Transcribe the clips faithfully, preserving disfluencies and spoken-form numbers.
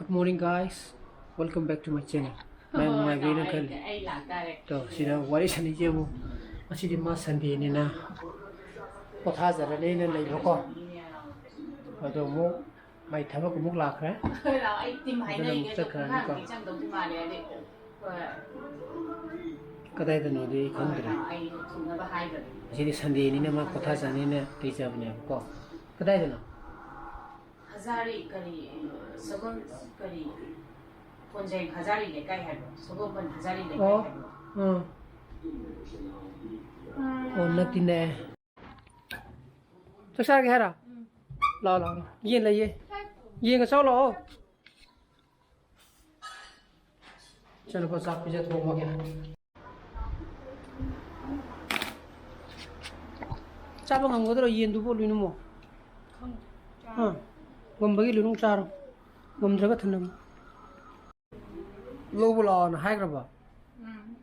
Morning, guys. Welcome back to my channel. ꯃꯌꯥꯝ ꯅꯨꯡꯉꯥꯏꯕꯤꯅ ꯈꯜꯂꯤ꯫ ꯑꯗꯣ ꯁꯤꯗ ꯋꯥꯔꯤ ꯁꯥꯟꯅꯩꯁꯦ ꯑꯃꯨꯛ ꯉꯁꯤꯗꯤ ꯃꯥ Sundayꯅꯤꯅ ꯄꯣꯊꯥꯖꯔꯅꯦꯅ ꯂꯩꯕꯀꯣ꯫ ꯑꯗꯣ ꯑꯃꯨꯛ ꯃꯥꯏ ꯊꯕꯛ ꯑꯃꯨꯛ ꯂꯥꯛꯈ꯭ꯔꯦ꯫ ꯑꯗꯨꯅ ꯑꯃꯨꯛ ꯆꯠꯈ꯭ꯔꯅꯤꯀꯣ꯫ ꯀꯗꯥꯏꯗꯅꯣꯗꯤ ꯑꯩ ꯈꯪꯗ꯭ꯔꯦ꯫ ꯉꯁꯤꯗꯤ Sundayꯅꯤꯅ ꯃꯥ ꯄꯣꯊꯥꯖꯅꯤꯅ ꯂꯩꯖꯕꯅꯦꯕꯀꯣ꯫ ꯀꯗꯥꯏꯗꯅꯣ? ꯍꯖꯥꯔꯤ ꯀꯔꯤ, ꯁꯒꯣꯜ ꯀꯔꯤ, ꯀꯣꯟꯖꯩ ꯍꯖꯥꯔꯤ ꯂꯩꯀꯥꯏ ꯍꯥꯏꯕ꯭ꯔꯣ? ꯁꯒꯣꯜꯕꯟ ꯍꯖꯥꯔꯤ ꯂꯩꯀꯥꯏ ꯑꯣ, ꯍꯥꯏꯕ꯭ꯔꯣ? ꯎꯝ꯫ ꯑꯣ, ꯅꯛꯇꯤ ꯅꯛꯑꯦ꯫ ꯆꯥꯛ ꯆꯥꯔꯒꯦ ꯍꯥꯏꯔꯣ? ꯂꯥꯛꯑꯣ, ꯂꯥꯛꯑꯣ, ꯂꯥꯛꯑꯣ꯫ ꯌꯦꯟ ꯂꯩꯌꯦ꯫ ꯌꯦꯟꯒ ꯆꯥꯎ ꯂꯥꯛꯑꯣ꯫ ꯏꯆꯥꯅꯨꯄꯥ ꯆꯥꯛ ꯄꯤꯖꯊꯣꯛꯑꯝꯃꯒꯦ꯫ ꯆꯥꯕ ꯉꯝꯒꯗ꯭ꯔꯣ ꯌꯦꯟꯗꯨꯕꯨ, ꯂꯣꯏꯅꯃꯛ? ꯈꯪꯗꯦ꯫ ꯑꯥ, ꯉꯝꯕꯒꯤ ꯂꯣꯏꯅꯃꯛ ꯆꯥꯔꯣ, ꯉꯝꯗ꯭ꯔꯒ ꯊꯅꯝꯃꯨ꯫ ꯂꯧꯕ ꯂꯥꯛꯑꯣꯅ ꯍꯥꯏꯈ꯭ꯔꯕ? ꯎꯝ꯫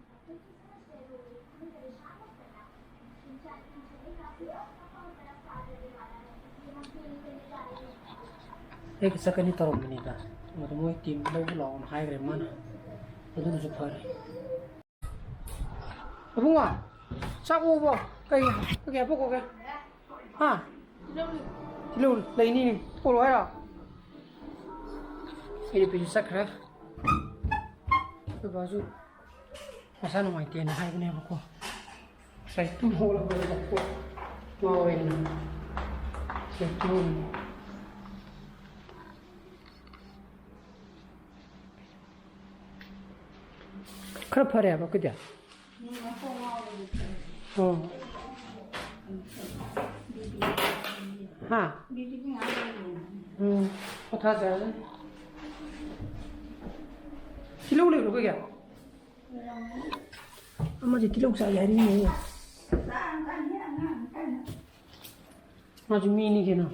ꯑꯩꯒ ꯆꯠꯀꯅꯤ ꯇꯧꯔꯝꯕꯅꯤꯗ, ꯑꯗꯣ ꯃꯣꯏ ꯇꯤꯝ ꯂꯧꯕ ꯂꯥꯛꯑꯣꯅ ꯍꯥꯏꯈ꯭ꯔꯦ ꯃꯥꯅ, ꯑꯗꯨꯅꯁꯨ ꯐꯔꯦ꯫ ꯑꯕꯨꯡꯉꯣ, ꯆꯥꯛ ꯎꯕꯣ? ꯀꯩ, ꯀꯩ ꯍꯥꯞꯄꯛꯈꯣꯒꯦ? ꯍꯥ? ꯇꯤꯜꯍꯧ ꯂꯩꯅꯤꯅꯦ, ꯄꯨꯔꯛꯑꯣ ꯍꯥꯏꯔꯣ? ꯑꯩ ꯅꯨꯄꯤꯁꯨ ꯆꯠꯈ꯭ꯔꯦ꯫ ꯑꯩꯈꯣꯏ ꯕꯥꯁꯨ ꯃꯁꯥ ꯅꯨꯡꯉꯥꯏꯇꯦꯅ ꯍꯥꯏꯕꯅꯦꯕꯀꯣ꯫ ꯉꯁꯥꯏ ꯇꯨꯝ ꯍꯧꯒꯠꯂꯛꯄꯗ ꯀꯣꯛ ꯉꯥꯎꯋꯦꯅ꯫ ꯉꯁꯥꯏ ꯇꯨꯝ ꯈꯔ ꯐꯔꯦ ꯍꯥꯏꯕ ꯑꯩꯈꯣꯏꯗꯤ꯫ ꯑꯣ꯫ ꯍꯥ? ꯎꯝ꯫ ꯄꯣꯊꯥꯖꯔꯅꯤ꯫ ꯇꯤꯜꯍꯧ ꯂꯩꯕ꯭ꯔꯣ ꯑꯩꯈꯣꯏꯒꯤ? ꯑꯃꯗꯤ ꯇꯤꯜꯍꯧ ꯆꯥꯒꯦ ꯍꯥꯏꯔꯤꯅꯦ꯫ ꯃꯥꯁꯨ ꯃꯤꯅꯤ ꯀꯩꯅꯣ꯫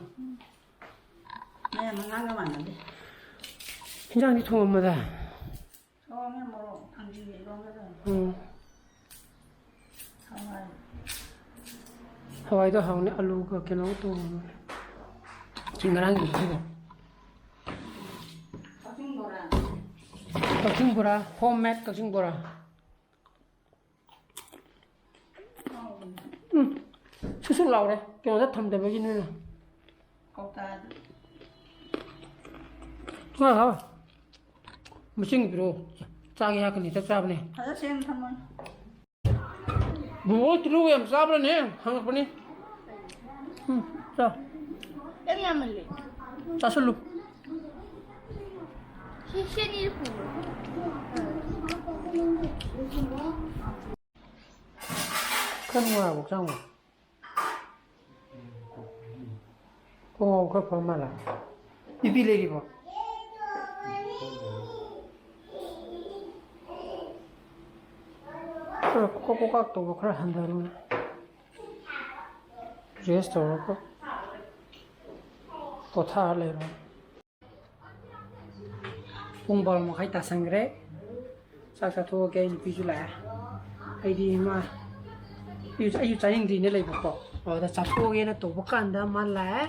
ꯃꯌꯥꯝ ꯑꯉꯥꯡꯒ ꯃꯥꯟꯅꯗꯦ꯫ ꯍꯤꯟꯖꯥꯡꯗꯤ ꯊꯣꯡꯉꯝꯃꯗ? ꯊꯣꯡꯉꯦ, ꯃꯣꯔꯣꯛ ꯊꯥꯡꯖꯤꯡꯒ ꯏꯔꯣꯟꯒꯗꯕꯅꯤ꯫ ꯎꯝ꯫ ꯍꯋꯥꯏ꯫ ꯍꯋꯥꯏꯗꯣ ꯍꯥꯎꯅꯤ, ꯑꯂꯨꯒ ꯀꯩꯅꯣꯒ ꯊꯣꯡꯉꯒ꯫ ꯁꯤ ꯉꯔꯥꯡꯒꯤ ꯁꯤꯗ꯫ ꯀꯛꯆꯤꯡ ꯀꯛꯆꯤꯡ ꯕꯣꯔꯥ, ꯍꯣꯝ ꯃꯦꯗ ꯀꯛꯆꯤꯡ ꯕꯣꯔꯥ꯫ ꯎꯝ, ꯁꯨꯛ ꯁꯨꯛ ꯂꯥꯎꯔꯦ꯫ ꯀꯩꯅꯣꯗ ꯊꯝꯗꯕꯒꯤ ꯅꯣꯏꯅ꯫ ꯀꯧꯇꯥꯗ꯫ ꯉꯥ ꯍꯥꯎ꯫ ꯃꯁꯤꯡ ꯄꯤꯔꯛꯑꯣ꯫ ꯆꯥꯒꯦ ꯍꯥꯏꯔꯛꯀꯅꯤ, ꯆꯞ ꯆꯥꯕꯅꯦ꯫ ꯐꯖ ꯁꯦꯝ ꯊꯝꯃꯣ꯫ ꯕꯣꯕꯣ ꯇꯤꯜꯍꯧ ꯌꯥꯝ ꯆꯥꯕ꯭ꯔꯅꯦ? ꯍꯪꯉꯛꯄꯅꯤ꯫ ꯎꯝ, ꯆꯥꯎ꯫ ꯌꯥꯝ ꯌꯥꯝꯃꯜꯂꯦ꯫ ꯆꯥꯁꯜꯂꯨ꯫ ꯁꯤ, ꯁꯤ ꯑꯅꯤꯁꯦ ꯄꯨꯔꯣ꯫ ꯈꯔ ꯅꯨꯡꯉꯥꯏꯔꯕꯣ ꯍꯛꯆꯥꯡꯕꯣ? ꯈꯣꯡ ꯈꯔ ꯐ ꯃꯥꯜꯂꯦ꯫ ꯕꯤ ꯄꯤ ꯂꯩꯔꯤꯕꯣ? ꯈꯔ ꯀꯣꯛ ꯀꯣꯛ ꯀꯥꯛ ꯇꯧꯕ ꯈꯔ ꯍꯟꯊꯔꯣ꯫ ꯔꯦꯁ ꯇꯧꯔꯒ ꯄꯣꯊꯥꯔ ꯂꯩꯔꯣ꯫ ꯄꯨꯡ ꯕꯥꯔꯣ ꯃꯈꯥꯏ ꯇꯥꯁꯟꯈ꯭ꯔꯦ꯫ ꯆꯥꯛ ꯆꯥꯊꯣꯛꯑꯒꯦ, ꯑꯩ ꯅꯨꯄꯤꯁꯨ ꯂꯥꯛꯑꯦ꯫ ꯑꯩꯗꯤ ꯃꯥ, ꯑꯩꯁꯨ, ꯑꯩꯁꯨ ꯆꯥꯅꯤꯡꯗ꯭ꯔꯤꯅ ꯂꯩꯕꯀꯣ꯫ ꯑꯗꯨꯗ ꯆꯥꯊꯣꯛꯑꯒꯦꯅ ꯇꯧꯕ ꯀꯥꯟꯗ ꯃꯥ ꯂꯥꯛꯑꯦ꯫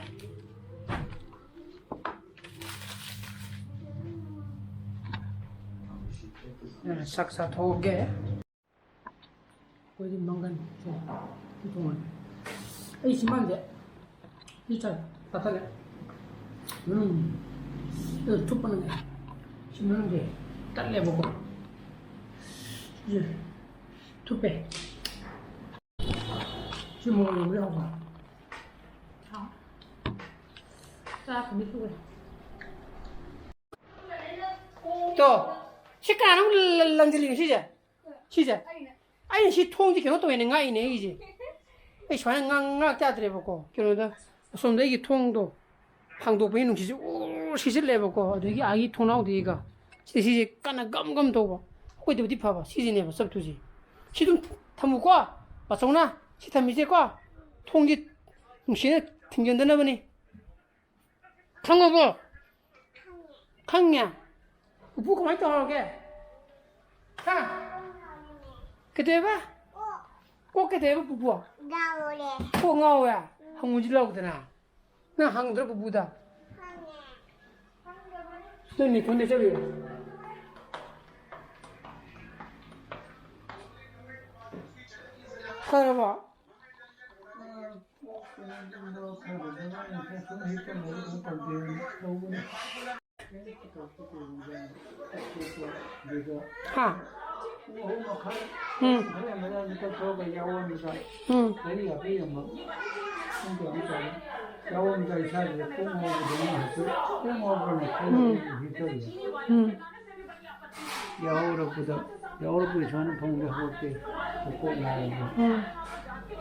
ꯑ, ꯆꯥꯛ ꯆꯥꯊꯣꯛꯑꯒꯦ꯫ ꯑꯩꯈꯣꯏꯗꯤ ꯃꯪꯒꯟ ꯁꯦ ꯁꯤ ꯊꯣꯡꯉꯅꯤ꯫ ꯑꯩ ꯁꯤ ꯃꯥꯟꯗꯦ꯫ ꯁꯤ ꯆꯥꯏ꯫ ꯆꯥꯊꯠꯂꯦ꯫ ꯎꯝ꯫ ꯑꯗꯨ ꯊꯨꯞꯄ ꯅꯪꯉꯦ꯫ ꯁꯤ ꯃꯅꯨꯡꯁꯦ ꯇꯠꯂꯦꯕꯀꯣ꯫ ꯁꯤꯁꯦ ꯊꯨꯞꯄꯦ꯫ ꯁꯤ ꯃꯣꯔꯣꯛ ꯌꯧꯕꯗꯤ ꯍꯥꯎꯕ꯫ ꯆꯥꯛ ꯊꯣꯡꯕꯤ ꯊꯨꯒ꯭ꯔꯦ꯫ ꯇꯣ, ꯁꯤ ꯀꯅꯥꯅꯣ ꯂ-, ꯂ-, ꯂꯪꯁꯤꯜꯂꯤꯅꯣ ꯁꯤꯁꯦ? ꯁꯤꯁꯦ? ꯑꯩꯅ ꯁꯤ ꯊꯣꯡꯁꯤ ꯀꯩꯅꯣ ꯇꯧꯋꯦꯅ ꯉꯥꯛꯏꯅꯦ ꯑꯩꯒꯤꯁꯦ꯫ ꯑꯩ ꯁꯨꯃꯥꯏꯅ ꯉꯥꯡ-, ꯉꯥꯡ ꯌꯥꯗ꯭ꯔꯦꯕꯀꯣ꯫ ꯀꯩꯅꯣꯗ, ꯑꯁꯣꯝꯗ ꯑꯩꯒꯤ ꯊꯣꯡꯗꯣ ꯍꯥꯡꯗꯣꯛꯄꯒꯤ ꯅꯨꯡꯁꯤꯠꯁꯦ ꯎꯔ ꯁꯤꯠꯂꯦꯕꯀꯣ꯫ ꯑꯗꯒꯤ ꯑꯥꯒꯤ ꯊꯣꯡꯅꯥꯎꯗꯒꯤꯒ ꯁꯤꯗ ꯁꯤꯁꯦ ꯀꯟꯅ ꯒꯝ ꯒꯝ ꯇꯧꯕ꯫ ꯑꯩꯈꯣꯏꯗꯕꯨꯗꯤ ꯐꯕ꯫ ꯁꯤꯁꯤꯅꯦꯕ ꯆꯞꯇꯨꯁꯦ꯫ ꯁꯤ ꯑꯗꯨꯝ ꯊꯝꯃꯨꯀꯣ꯫ ꯕꯥꯆꯧꯅ ꯁꯤ ꯊꯝꯃꯤꯁꯦꯀꯣ꯫ ꯊꯣꯡꯁꯤ ꯅꯨꯡꯁꯤꯠꯅ ꯊꯤꯡꯖꯤꯟꯗꯅꯕꯅꯤ꯫ ꯈꯪꯉꯕꯣ? ꯈꯪꯉꯦ? ꯄꯨꯄꯨ ꯀꯃꯥꯏꯅ ꯇꯧꯍꯧꯔꯒꯦ? ꯍꯥ? ꯀꯩꯗꯧꯋꯦꯕ? ꯀꯣꯛ ꯀꯩꯗꯧꯋꯦꯕ ꯄꯨꯄꯨ? ꯉꯥꯎꯔꯦ꯫ ꯀꯣꯛ ꯉꯥꯎꯋꯦ? ꯎꯝ꯫ ꯍꯪꯉꯨꯁꯤ ꯂꯥꯎꯗꯅ꯫ ꯅꯪ ꯍꯪꯗ꯭ꯔꯣ ꯄꯨꯄꯨꯗ? ꯍꯪꯉꯦ꯫ ꯅꯪ ꯅꯦ ꯈꯪꯗꯦ ꯆꯠꯂꯨꯏꯔꯣ? ꯀꯩ ꯍꯥꯏꯕ? ꯍꯥ? ꯎꯝ꯫ ꯎꯝ꯫ ꯎꯝ꯫ ꯌꯥꯍꯧꯔꯛꯄꯗ, ꯌꯥꯍꯧꯔꯛꯄꯗ ꯏꯁꯥꯅ ꯐꯃꯨꯡꯗ ꯍꯧꯒꯠꯇꯦ꯫ ꯃꯀꯣꯛ ꯉꯥꯎꯔꯕ꯫ ꯎꯝ꯫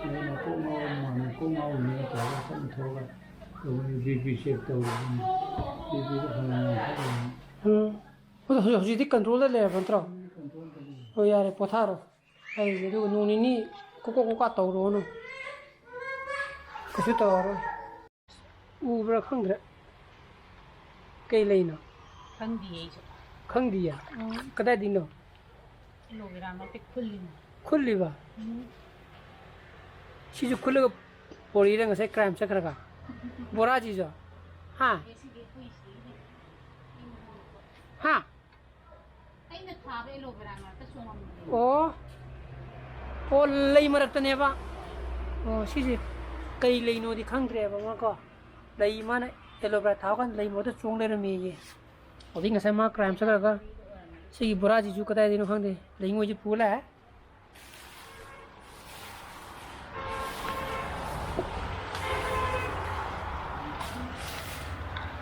ꯑꯗꯩ ꯃꯀꯣꯛ ꯉꯥꯎꯔꯕ ꯃꯥꯜꯂꯦ, ꯃꯀꯣꯛ ꯉꯥꯎꯔꯤꯅꯦꯅ ꯇꯧꯔꯒ ꯆꯠꯂ ꯊꯣꯛꯑꯒ ꯇꯧꯕꯅꯤ, ꯕꯤ ꯄꯤ ꯆꯦꯛ ꯇꯧꯔꯕꯅꯤ꯫ ꯕꯤ ꯄꯤꯗꯣ ꯐꯅꯌꯥꯝ ꯋꯥꯡꯈꯠꯂꯕꯅꯤ꯫ ꯎꯝ꯫ ꯑꯗꯣ ꯍꯧꯖꯤꯛ, ꯍꯧꯖꯤꯛꯇꯤ ꯀꯟꯇ꯭ꯔꯣꯜꯗ ꯂꯩꯔꯕ ꯅꯠꯇ꯭ꯔꯣ? ꯀꯟꯇ꯭ꯔꯣꯜꯗ ꯂꯩ꯫ ꯍꯣꯏ, ꯌꯥꯔꯦ, ꯄꯣꯊꯥꯔꯣ꯫ ꯑꯩ ꯑꯗꯨꯒ ꯅꯣꯡ ꯅꯤꯅꯤ ꯀꯣꯀꯥ ꯀꯣꯀꯥ ꯇꯧꯔꯨꯔꯅꯨ꯫ ꯀꯩꯁꯨ ꯇꯧꯔꯔꯣꯏ꯫ ꯎꯕ꯭ꯔꯥ ꯈꯪꯗ꯭ꯔꯦ꯫ ꯀꯩ ꯂꯩꯅꯣ? ꯈꯪꯗꯤꯌꯦ ꯑꯩꯁꯨ꯫ ꯈꯪꯗꯤꯌꯦ? ꯎꯝ꯫ ꯀꯗꯥꯏꯗꯩꯅꯣ? ꯑꯦꯂꯣꯚꯦꯔꯥ ꯃꯔꯛꯇ ꯈꯨꯜꯂꯤꯅꯤ꯫ ꯈꯨꯜꯂꯤꯕ? ꯎꯝ꯫ ꯁꯤꯁꯨ ꯈꯨꯜꯂꯒ ꯄꯣꯔꯤꯔ ꯉꯁꯥꯏ ꯀ꯭ꯔꯥꯏꯝ ꯆꯠꯈ꯭ꯔꯒ? ꯕꯣꯔꯥꯁꯤꯁꯨ? ꯍꯥ? ꯑꯦ, ꯁꯤꯗꯤ ꯑꯩꯈꯣꯏ ꯁꯤꯗꯩꯅꯦ꯫ ꯍꯥ? ꯑꯩꯅ ꯊꯥꯕ ꯑꯦꯂꯣꯚꯦꯔꯥ ꯃꯔꯛꯇ ꯆꯣꯡꯉꯝꯕꯅꯦ꯫ ꯑꯣ꯫ ꯑꯣ, ꯂꯩ ꯃꯔꯛꯇꯅꯦꯕ꯫ ꯑꯣ, ꯁꯤꯁꯦ ꯀꯩ ꯂꯩꯅꯣꯗꯤ ꯈꯪꯗ꯭ꯔꯦꯕ ꯃꯥꯀꯣ꯫ ꯂꯩ ꯃꯥꯅ ꯑꯦꯂꯣꯚꯦꯔꯥ ꯊꯥꯕ ꯀꯥꯟꯗ ꯂꯩ ꯃꯔꯛꯇ ꯆꯣꯡ ꯂꯩꯔꯝꯃꯦꯌꯦ꯫ ꯑꯗꯩ ꯉꯁꯥꯏ ꯃꯥ ꯀ꯭ꯔꯥꯏꯝ ꯆꯠꯈ꯭ꯔꯒ ꯁꯤꯒꯤ ꯕꯣꯔꯥꯁꯤꯁꯨ ꯀꯗꯥꯏꯗꯩꯅꯣ ꯈꯪꯗꯦ꯫ ꯂꯩꯉꯣꯏꯁꯦ ꯄꯨ ꯂꯥꯛꯑꯦ꯫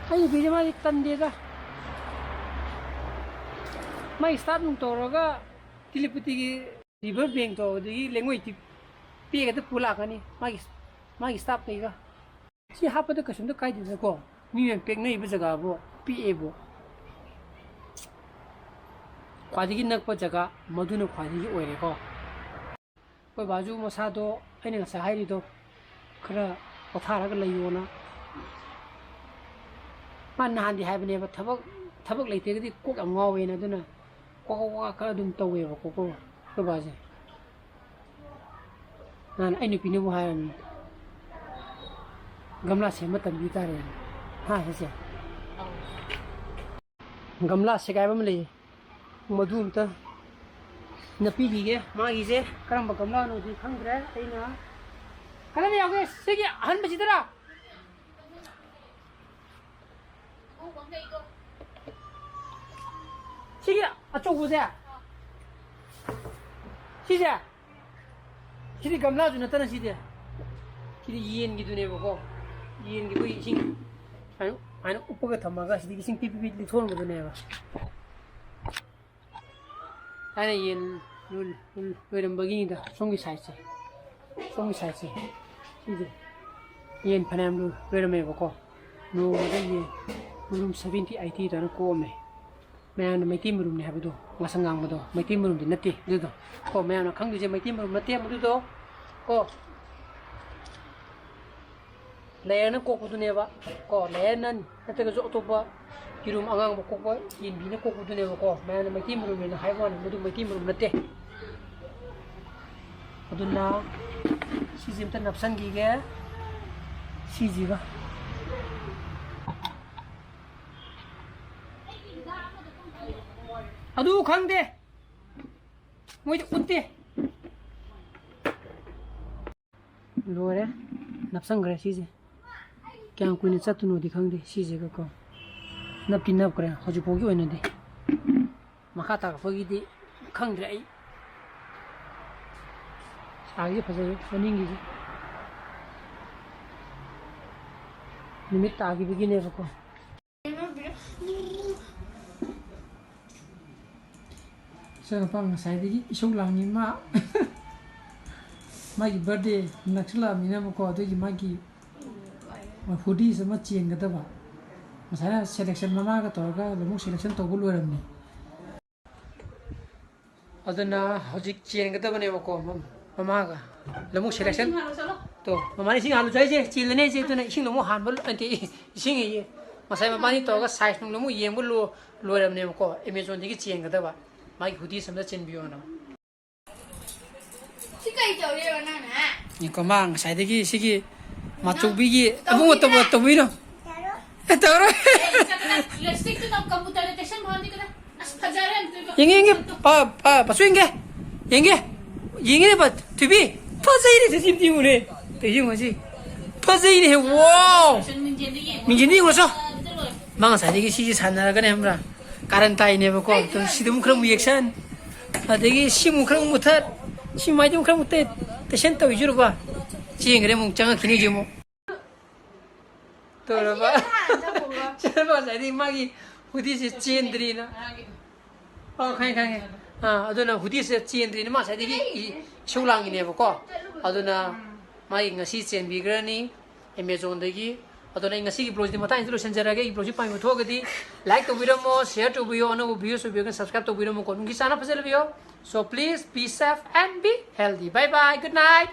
ꯑꯩ ꯅꯨꯄꯤꯁꯦ ꯃꯥꯗꯤ ꯇꯟꯗꯦꯗ꯫ ꯃꯥꯒꯤ ꯁ꯭ꯇꯥꯐ ꯅꯨꯡ ꯇꯧꯔꯒ ꯇꯤꯂꯤꯄꯇꯤꯒꯤ ꯔꯤꯚꯔ ꯕꯦꯡꯛꯇꯣ ꯑꯗꯨꯗꯒꯤ ꯂꯩꯉꯣꯏ ꯇꯤ-, ꯄꯦꯛ ꯍꯦꯛꯇ ꯄꯨ ꯂꯥꯛꯀꯅꯤ ꯃꯥꯒꯤ, ꯃꯥꯒꯤ ꯁ꯭ꯇꯥꯐꯈꯩꯒ꯫ ꯁꯤ ꯍꯥꯞꯄꯗ ꯀꯩꯁꯨꯝꯇ ꯀꯥꯏꯗꯦꯗꯀꯣ꯫ ꯃꯤ ꯃꯌꯥꯝ ꯄꯦꯛꯅꯔꯤꯕ ꯖꯒꯥꯕꯨ ꯄꯤꯛꯑꯦꯕꯨ꯫ ꯈ꯭ꯋꯥꯏꯗꯒꯤ ꯅꯛꯄ ꯖꯒꯥ ꯃꯗꯨꯅ ꯈ꯭ꯋꯥꯏꯗꯒꯤ ꯑꯣꯏꯔꯦꯀꯣ꯫ ꯑꯩꯈꯣꯏ ꯕꯥꯁꯨ ꯃꯁꯥꯗꯣ ꯑꯩꯅ ꯉꯁꯥꯏ ꯍꯥꯏꯔꯤꯗꯣ ꯈꯔ ꯄꯣꯊꯥꯔꯒ ꯂꯩꯌꯣꯅ꯫ ꯃꯥ ꯅꯍꯥꯟꯗꯤ ꯍꯥꯏꯕꯅꯦꯕ, ꯊꯕꯛ, ꯊꯕꯛ ꯂꯩꯇ꯭ꯔꯒꯗꯤ ꯀꯣꯛ ꯌꯥꯝ ꯉꯥꯎꯋꯦꯅ, ꯑꯗꯨꯅ ꯀꯣꯛ ꯀꯣꯛ ꯀꯣꯛ ꯈꯔ ꯑꯗꯨꯝ ꯇꯧꯋꯦꯕꯀꯣ, ꯀꯣ, ꯑꯩꯈꯣꯏ ꯕꯥꯁꯦ꯫ ꯅꯍꯥꯟ ꯑꯩ ꯅꯨꯄꯤꯅꯕꯨ ꯍꯥꯏꯔꯝꯃꯤ, "ꯒꯝꯂꯥ ꯁꯦꯝꯕ ꯇꯝꯕꯤ ꯇꯥꯔꯦꯅ"꯫ ꯍꯥ, ꯏꯆꯦ? ꯒꯝꯂꯥ ꯁꯦꯒꯥꯏꯕ ꯑꯃ ꯂꯩꯌꯦ, ꯃꯗꯨ ꯑꯝꯇ ꯅꯞꯄꯤꯈꯤꯒꯦ꯫ ꯃꯥꯒꯤꯁꯦ ꯀꯔꯝꯕ ꯒꯝꯂꯥꯅꯣꯗꯤ ꯈꯪꯗ꯭ꯔꯦ꯫ ꯑꯩꯅ ꯀꯗꯥꯏꯗ ꯌꯥꯎꯒꯦ? ꯁꯤꯒꯤ ꯑꯍꯟꯕꯁꯤꯗꯔꯥ? ꯁꯤꯒꯤ ꯑꯆꯧꯕꯁꯦ? ꯁꯤꯁꯦ? ꯁꯤꯗꯤ ꯒꯝꯂꯥꯁꯨ ꯅꯠꯇꯅ ꯁꯤꯗꯤ꯫ ꯁꯤꯗꯤ ꯌꯦꯟꯒꯤꯗꯨꯅꯦꯕꯀꯣ꯫ ꯌꯦꯟꯒꯤ ꯑꯩꯈꯣꯏ ꯏꯁꯤꯡ ꯁꯨꯃꯥꯏꯅ, ꯁꯨꯃꯥꯏꯅ ꯎꯞꯄꯒ ꯊꯝꯃꯒ ꯁꯤꯗꯒꯤ ꯏꯁꯤꯡ ꯄꯤꯠ ꯄꯤꯠ ꯄꯤꯠ ꯂꯤꯊꯣꯛꯍꯟꯕꯗꯨꯅꯦꯕ꯫ ꯊꯥꯏꯅ ꯌꯦꯟ ꯂꯣꯏ-, ꯂꯣꯏꯔꯝꯕꯒꯤꯅꯤꯗ꯫ ꯁꯣꯝꯒꯤ ꯁꯥꯏꯠꯁꯦ, ꯁꯣꯝꯒꯤ ꯁꯥꯏꯠꯁꯦ, ꯁꯤꯁꯦ ꯌꯦꯟ ꯐꯅꯌꯥꯝ ꯂꯣꯏ-, ꯂꯣꯏꯔꯝꯃꯦꯕꯀꯣ꯫ ꯅꯣꯡꯃꯗ ꯌꯦꯟ ꯃꯔꯨꯝ ꯁꯚꯦꯟꯇꯤ ꯑꯩꯠꯇꯤ ꯑꯗꯨꯃꯥꯏꯅ ꯀꯣꯛꯑꯝꯃꯦ꯫ ꯃꯌꯥꯝꯅ ꯃꯩꯇꯩ ꯃꯔꯨꯝꯅꯤ ꯍꯥꯏꯕꯗꯣ, ꯉꯁꯪ ꯉꯥꯡꯕꯗꯣ, ꯃꯩꯇꯩ ꯃꯔꯨꯝꯗꯤ ꯅꯠꯇꯦ ꯑꯗꯨꯗꯣ꯫ ꯀꯣ, ꯃꯌꯥꯝꯅ ꯈꯪꯗꯣꯏꯁꯦ ꯃꯩꯇꯩ ꯃꯔꯨꯝ ꯅꯠꯇꯦ ꯃꯗꯨꯗꯣ꯫ ꯀꯣ, ꯂꯌꯔꯅ ꯀꯣꯛꯄꯗꯨꯅꯦꯕ꯫ ꯀꯣ, ꯂꯌꯔꯅ ꯅꯠꯇ꯭ꯔꯒꯁꯨ ꯑꯇꯣꯞꯄ ꯌꯦꯔꯨꯝ ꯑꯉꯥꯡꯕ ꯀꯣꯛꯄ ꯌꯦꯟꯕꯤꯅ ꯀꯣꯛꯄꯗꯨꯅꯦꯕꯀꯣ꯫ ꯃꯌꯥꯝꯅ ꯃꯩꯇꯩ ꯃꯔꯨꯝꯅꯦꯅ ꯍꯥꯏꯕ ꯋꯥꯅꯤ, ꯃꯗꯨ ꯃꯩꯇꯩ ꯃꯔꯨꯝ ꯅꯠꯇꯦ꯫ ꯑꯗꯨꯅ ꯁꯤꯁꯦ ꯑꯝꯇ ꯅꯞꯁꯟꯈꯤꯒꯦ꯫ ꯁꯤꯁꯤꯒ꯫ ꯑꯗꯨ ꯈꯪꯗꯦ꯫ ꯃꯣꯏꯗꯤ ꯎꯠꯇꯦ꯫ ꯂꯣꯏꯔꯦ꯫ ꯅꯞꯁꯟꯈ꯭ꯔꯦ ꯁꯤꯁꯦ꯫ ꯀꯌꯥꯝ ꯀꯨꯏꯅ ꯆꯠꯇꯣꯏꯅꯣꯗꯤ ꯈꯪꯗꯦ ꯁꯤꯁꯤꯒꯀꯣ꯫ ꯅꯞꯇꯤ ꯅꯞꯈ꯭ꯔꯦ ꯍꯧꯖꯤꯛ ꯐꯥꯎꯒꯤ ꯑꯣꯏꯅꯗꯤ꯫ ꯃꯈꯥ ꯇꯥꯔꯛꯄꯒꯤꯗꯤ ꯈꯪꯗ꯭ꯔꯦ ꯑꯩ꯫ ꯁꯥꯒꯤꯁꯦ ꯐꯖꯩꯌꯦ ꯃꯅꯤꯡꯒꯤꯁꯦ꯫ ꯅꯨꯃꯤꯠ ꯇꯥꯈꯤꯕꯒꯤꯅꯦꯕꯀꯣ꯫ ꯏꯆꯥꯅꯨꯄꯥ ꯉꯁꯥꯏꯗꯒꯤ ꯏꯁꯧ ꯂꯥꯡꯉꯤ ꯃꯥ꯫ ꯃꯥꯒꯤ ꯕꯥꯔꯗꯦ ꯅꯛꯁꯤꯜꯂꯛꯑꯕꯅꯤꯅꯀꯣ, ꯑꯗꯨꯒꯤ ꯃꯥꯒꯤ ꯍꯨꯗꯤꯁ ꯑꯃ ꯆꯦꯟꯒꯗꯕ꯫ ꯉꯁꯥꯏꯅ ꯁꯦꯂꯦꯛꯁꯟ ꯃꯃꯥꯒ ꯇꯧꯔꯒ ꯂꯧꯕꯨꯛ ꯁꯦꯂꯦꯛꯁꯟ ꯇꯧꯕ ꯂꯣꯏꯔꯝꯅꯤ꯫ ꯑꯗꯨꯅ ꯍꯧꯖꯤꯛ ꯆꯦꯟꯒꯗꯕꯅꯦꯕꯀꯣ, ꯃꯝ-, ꯃꯃꯥꯒ꯫ ꯂꯧꯕꯨꯛ ꯁꯦꯂꯦꯛꯁꯟ꯫ ꯏꯁꯤꯡ ꯍꯥꯜꯂꯨ ꯆꯠꯂꯣ꯫ ꯇꯣ, ꯃꯃꯥꯅ ꯏꯁꯤꯡ ꯍꯥꯜꯂꯨ ꯆꯥꯏꯁꯦ, ꯆꯦꯜꯂꯅꯤ ꯍꯥꯏꯁꯦ, ꯑꯗꯨꯅ ꯏꯁꯤꯡꯗꯣ ꯑꯃꯨꯛ ꯍꯥꯟꯕ ꯂꯣ-, ꯅꯠꯇꯦ, ꯏꯁꯤꯡ ꯑꯌꯦ꯫ ꯉꯁꯥꯏ ꯃꯕꯥꯅꯤ ꯇꯧꯔꯒ ꯁꯥꯏꯖ ꯅꯨꯡꯗꯣ ꯑꯃꯨꯛ ꯌꯦꯡꯕ ꯂꯣ-, ꯂꯣꯏꯔꯕꯅꯦꯕꯀꯣ, ꯑꯦꯃꯦꯖꯣꯟꯗꯒꯤ ꯆꯦꯟꯒꯗꯕ꯫ ꯃꯥꯒꯤ ꯍꯨꯗꯤꯁ ꯑꯝꯇ ꯆꯦꯟꯕꯤꯌꯣꯅ꯫ ꯁꯤ ꯀꯩ ꯇꯧꯔꯤꯕ ꯅꯪꯅ? ꯉꯥꯏꯈꯣ, ꯃꯥ ꯉꯁꯥꯏꯗꯒꯤ ꯁꯤꯒꯤ ꯃꯥꯆꯧꯕꯤꯒꯤ ꯇꯧꯕꯤꯗ꯭ꯔꯥ? ꯑꯕꯨꯡ ꯑꯇꯣꯝꯕ ꯇꯧꯕꯤꯅꯣ꯫ ꯑꯦ, ꯇꯧꯔꯣꯏ꯫ ꯑꯦ, ꯆꯠꯀꯗ-, ꯂꯤꯞꯁꯇꯤꯛꯇꯨ ꯅꯪ ꯀꯝꯄ꯭ꯌꯨꯇꯔꯗ ꯇꯩꯁꯟꯕ ꯍꯥꯟꯗꯤ ꯀꯗ-, ꯑꯁ, ꯐꯖꯔꯦ ꯑꯝꯇꯣꯏꯕ꯫ ꯌꯦꯡꯒꯦ, ꯌꯦꯡꯒꯦ꯫ ꯄꯥ-, ꯄꯥ-, ꯄꯥꯁꯨ ꯌꯦꯡꯒꯦ꯫ ꯌꯦꯡꯒꯦ꯫ ꯌꯦꯡꯒꯦꯅꯦ ꯕꯠ꯫ ꯊꯣꯏꯕꯤ꯫ ꯐꯖꯩꯅꯦ ꯁꯤ ꯁꯤꯝꯇꯤ ꯌꯦꯡꯉꯨꯅꯦ꯫ ꯇꯧꯏꯁꯦ ꯌꯦꯡꯉꯨ ꯁꯤ꯫ ꯐꯖꯩꯅꯦ ꯍꯦ꯫ ꯋꯥꯎ꯫ ꯃꯤꯡꯁꯦꯟꯗ ꯌꯦꯡꯉꯨ ꯆꯣ꯫ ꯃꯥ ꯉꯁꯥꯏꯗꯒꯤ ꯁꯤꯁꯦ ꯁꯥꯟꯅꯔꯒꯅꯦ ꯈꯪꯕ꯭ꯔꯥ? ꯀꯥꯔꯟ ꯇꯥꯏꯅꯦꯕꯀꯣ꯫ ꯑꯗꯨ ꯁꯤꯗ ꯑꯃꯨꯛ ꯈꯔ ꯑꯃꯨꯛ ꯌꯦꯛꯁꯟ꯫ ꯑꯗꯒꯤ ꯁꯤ ꯑꯃꯨꯛ ꯈꯔ ꯑꯃꯨꯛ ꯃꯨꯊꯠ꯫ ꯁꯤ ꯃꯥꯏꯗꯤ ꯑꯃꯨꯛ ꯈꯔ ꯑꯃꯨꯛ ꯇꯩ-, ꯇꯩꯁꯟ ꯇꯧꯏꯁꯤꯔꯨꯕ꯫ ꯆꯦꯟꯈ꯭ꯔꯦ ꯑꯃꯨꯛ ꯆꯪꯉꯛꯈꯤꯅꯤ ꯍꯧꯖꯤꯛ ꯑꯃꯨꯛ꯫ ꯇꯧꯔꯕ? ꯆꯠꯂꯕ ꯉꯁꯥꯏꯗꯤ ꯃꯥꯒꯤ ꯍꯨꯗꯤꯁꯦ ꯆꯦꯟꯗ꯭ꯔꯤꯅ꯫ ꯑꯣ, ꯈꯪꯉꯦ, ꯈꯪꯉꯦ꯫ ꯑꯥ, ꯑꯗꯨꯅ ꯍꯨꯗꯤꯁꯦ ꯆꯦꯟꯗ꯭ꯔꯤꯅ ꯃꯥ ꯉꯁꯥꯏꯗꯒꯤ ꯏ-, ꯏꯁꯧ ꯂꯥꯡꯉꯤꯅꯦꯕꯀꯣ꯫ ꯑꯗꯨꯅ ꯃꯥꯒꯤ ꯉꯁꯤ ꯆꯦꯟꯕꯤꯈ꯭ꯔꯅꯤ ꯑꯦꯃꯦꯖꯣꯟꯗꯒꯤ꯫ ꯑꯗꯨꯅ ꯑꯩ ꯉꯁꯤꯒꯤ ꯕ꯭ꯂꯣꯒꯁꯤꯗꯤ ꯃꯇꯥꯡꯁꯤꯗ ꯂꯣꯏꯁꯤꯟꯖꯔꯒꯦ꯫ ꯑꯩꯒꯤ ꯕ꯭ꯂꯣꯒꯁꯤ ꯄꯥꯝꯕꯤꯕ ꯊꯣꯛꯑꯒꯗꯤ ꯂꯥꯏꯛ ꯇꯧꯕꯤꯔꯝꯃꯣ, ꯁꯤꯌꯔ ꯇꯧꯕꯤꯌꯣ, ꯑꯅꯧꯕ ꯚ꯭ꯌꯨꯁ ꯑꯣꯏꯕꯤꯔꯒꯅ ꯁꯕꯁꯀ꯭ꯔꯥꯏꯕ ꯇꯧꯕꯤꯔꯝꯃꯣꯀꯣ꯫ ꯅꯨꯡꯒꯤ ꯆꯥꯅ ꯐꯖꯅ ꯂꯩꯕꯤꯌꯣ꯫ So please be safe and be healthy. Bye bye. Good night.